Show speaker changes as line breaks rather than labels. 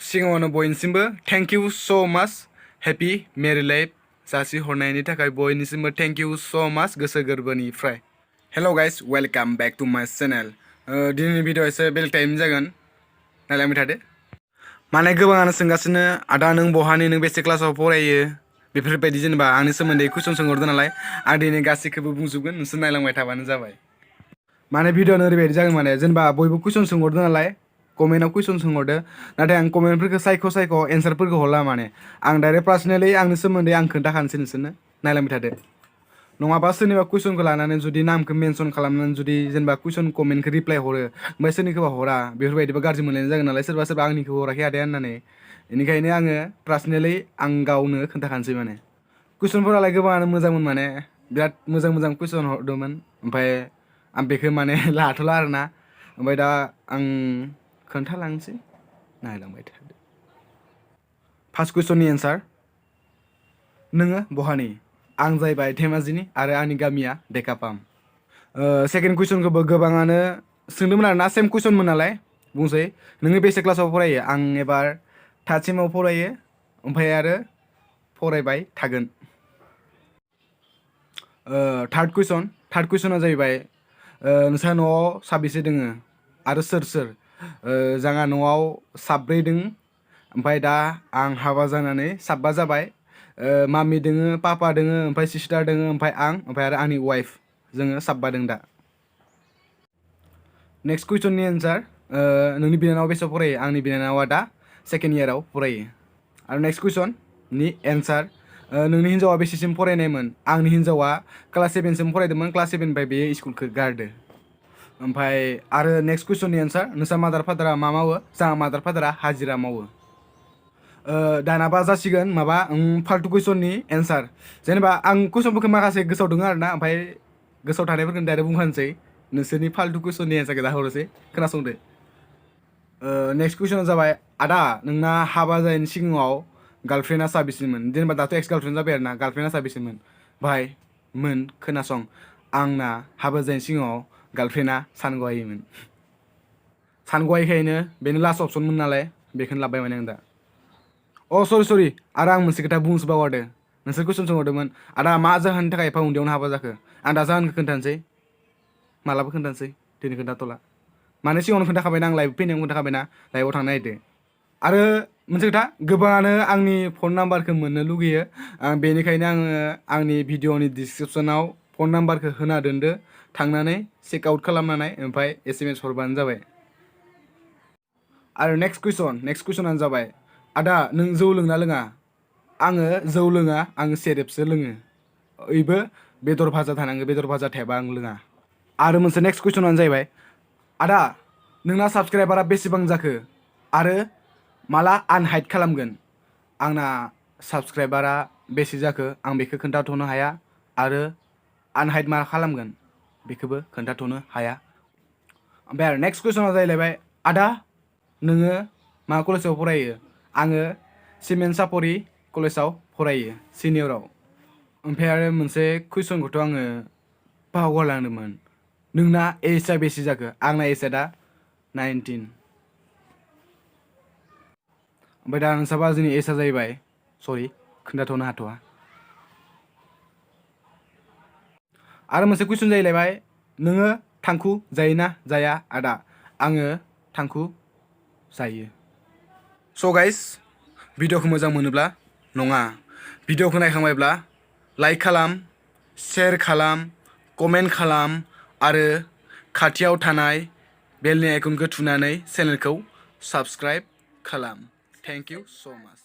सिगाङावनो बयनिसिमबो thank you स' माच हेपि मेरि लाइफ जासि हरनायनि थाखाय बयनिसिमबो थेंक इउ स' माच गोसो गोरबोनिफ्राय। हेल' गाइस वेलकाम बेक टू माय चेनेल। दिनैनि भिडिअ एसे बेलेग टाइम जागोन, नायलांबाय थादो। माने गोबाङानो सोंगासिनो आदा नों बहानि, नों बेसे क्लासाव फरायो, बेफोरबायदि जेनेबा आंनि सोमोन्दै कुइसन सोंहरदो नालाय आं दिनै गासैखौबो बुंजोबगोन, नोंसोर नायलांबाय थाबानो जाबाय। माने भिडिअ'नो ओरैबायदि जागोन, माने जेनेबा बयबो कुइसन सोंहरदो नालाय कमेन्टआव कुइसन सोंहरदो, नाथाय आं कमेन्टफोरखौ सायख' एन्सारफोरखौ हरला। माने आं डाइरेक्ट पार्सनेलि आंनि सोमोन्दै आं खोन्थाखानोसै नोंसोरनो, नायलांबाय थादो। नङाबा सोरनिबा कुइसनखौ लानानै जुदि नामखौ मेनसन खालामनानै जुदि जेनेबा कुइसन कमेन्टखौ रिप्लाय हरो ओमफ्राय सोरनिखौबा हरा, बेफोरबायदिबा गाज्रि मोनलायनाय जागोन नालाय, सोरबा आंनिखौ हराखै आदाया होननानै। बेनिखायनो आङो पार्सनेलि आं गावनो खोन्थाखानोसै। माने कुइसनफोरालाय गोबाङानो मोजांमोन, माने बिराद मोजां कुइसन हरदोंमोन, ओमफ्राय आं बेखौ माने लाथ'ला आरोना। ओमफ्राय दा आं खोन्थालांसै, नायलांबाय थादो। फार्स्ट कुइसननि एन्सार, नोङो बहानि? आं जाहैबाय धेमाजिनि आरो आंनि गामिया डेकापाम। सेकेन्ड कुइसनखौबो गोबाङानो सोंदोंमोन आरोना, सेम कुइसनमोन नालाय बुंसै। नोङो बेसे क्लासाव फरायो? आं एबार थार्ड सेमाव फरायो, ओमफ्राय आरो फरायबाय थागोन। थार्ड कुइसना जाहैबाय नोंस्रा न'आव साबेसे दोङो आरो सोर? जोंहा न'आव साब्रै दों, ओमफ्राय दा आं हाबा जानानै साबा जाबाय। मामि दोङो, पापा दोङो, ओमफ्राय सिस्टार दोङो, ओमफ्राय आं, ओमफ्राय आरो आंनि वाइफ, जोङो साबा दों दा। नेक्स्ट कुइसननि एन्सार, नोंनि बिनानावा बेसेयाव फरायो? आंनि बिनानावा दा सेकेन्ड इयाराव फरायो। आरो नेक्स्ट कुइसननि एन्सार, नोंनि हिन्जावा बेसेसिम फरायनायमोन? आंनि हिन्जावा क्लास 7सिम फरायदोंमोन, क्लास 7निफ्राय बेयो स्कुलखौ गारदो। ओमफ्राय आरो नेक्स्ट कुइसननि एन्सार, नोंस्रा मादार फादारा मा मावो? जोंहा मादार फादारा हाजिरा मावो। दानाबा जासिगोन माबा फाल्टु कुइसननि एन्सार। जेनेबा आं कुइसनफोरखौ माखासे गोसोआव दङ आरोना, ओमफ्राय गोसोआव थानायफोरखौ डाइरेक्ट बुंखानोसै, नोंसोरनि फाल्टु कुइसननि एन्सारखौ दा हरनोसै, खोनासंदो। नेक्स्ट कुइसना जाबाय, आदा नोंना हाबा जानायनि सिगाङाव गार्लफ्रेन्डआ साबेसेमोन? जेनेबा दाथ' एक्स गार्लफ्रेन्ड जाबाय आरोना, गार्लफ्रेन्डआ साबेसेमोन? भाइ खोनासं, आंना हाबा जानायनि सिगाङाव गार्लफ्रेन्डआ सानग'हायिमोन। सानग'हायिखायनो बेनो लास्ट अपसनमोन नालाय बेखौनो लाबाय माने आं दा। सरि आरो आं मोनसे खोथा बुंनोसो बावगारदों। नोंसोर कुइसन सोंहरदोंमोन, आदा मा जाहोननि थाखाय एफा उन्दैयावनो हाबा जाखो? आं दा जाहोनखौ खोन्थानोसै, मालाबा खोन्थानोसै, दिनै खोन्थाथ'ला। माने सिगाङावनो खोन्थाखाबायना, आं लाइभ फैनायाव खोन्थाखाबायना, लाइभआव थांनो नागिरदों। आरो मोनसे खोथा, गोबाङानो आंनि फन नाम्बारखौ मोननो लुगैयो, बेनिखायनो आङो आंनि भिडिअनि डिसक्रिपसनाव फन नाम्बारखौ होना दोनदो, थांनानै चेकआउट खालामनानै ओमफ्राय SMS हरबानो जाबाय। आरो नेक्स्ट कुइसनानो जाबाय, आदा नों जौ लोंना लोङा? आङो जौ लोङा, आङो सेरेपसो लोङो। ओइबो बेदर भाजा थानांगो, बेदर भाजा थायाबा आं लोङा। आरो मोनसे नेक्स्ट कुइसनानो जाहैबाय, आदा नोंना साबसक्राइबारा बेसेबां जाखो आरो माला आनहाइड खालामगोन? आंना साबसक्राइबारा बेसे जाखो आं बेखौ खोन्थाथ'नो हाया, आरो आनहाइड मा खालामगोन बेखौबो खोन्थाथ'नो हाया। ओमफ्राय आरो नेक्स्ट कुइसना जाहैलायबाय, आदा नोङो मा कलेजाव फरायो? आङो सिमेन्ट सापरि कलेजाव फरायो, सिनियराव। ओमफ्राय आरो मोनसे कुइसनखौथ' आङो बावगारलांदोंमोन, नोंना एजआ बेसे जाखो? आंना एजआ दा 19। ओमफ्राय दा नोंसाबा जोंनि एजआ जाहैबाय, सरि खोन्थाथ'नो हाथ'वा। आरो मोनसे कुइसन जाहैलायबाय, नोङो थांखु जायोना जाया आदा? आङो थांखु जायो। स' गाइस भिडिअखौ मोजां मोनोब्ला नङा, भिडिअखौ नायखांबायब्ला लाइक खालाम, शेयार खालाम, कमेन्ट खालाम, आरो खाथियाव थानाय बेलनि आइकनखौ थुनानै चेनेलखौ साबस्क्राइब खालाम। थेंक इउ स' माच।